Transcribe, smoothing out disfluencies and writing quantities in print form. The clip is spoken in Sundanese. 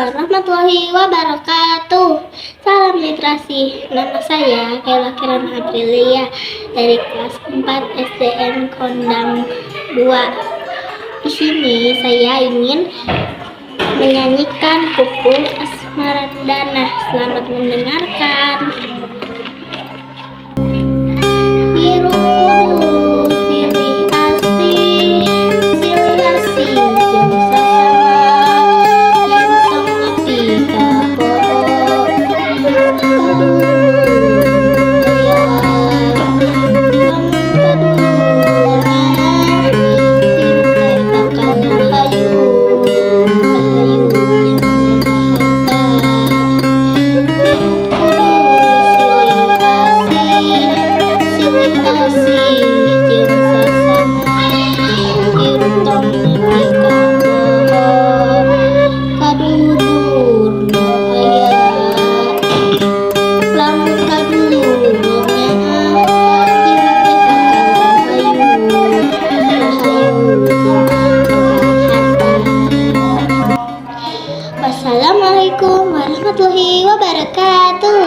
warahmatullahi wabarakatuh. Salam literasi. Nama saya Kayla Kirana Aprilia dari kelas 4 SDN Kondang 2. Di sini saya ingin menyanyikan Pupung Asmaradana. Selamat mendengarkan. Biru kudu silih asih, silih asih jeung sasama, yen tong nepi ka poho kadulur aya. Lamun kadulur nyaah, hirup teh bakal rahayu, rahayu jeung loba harta. Hirup kudu silih asih, silih asih jeung sasama, hirup tong nepi ka poho kadulur nu aya. Lamun kadulur nyaah, hirup teh bakal rahayu, rahayu jeung loba harta. Wassalamualaikum warahmatullahi wabarakatuh.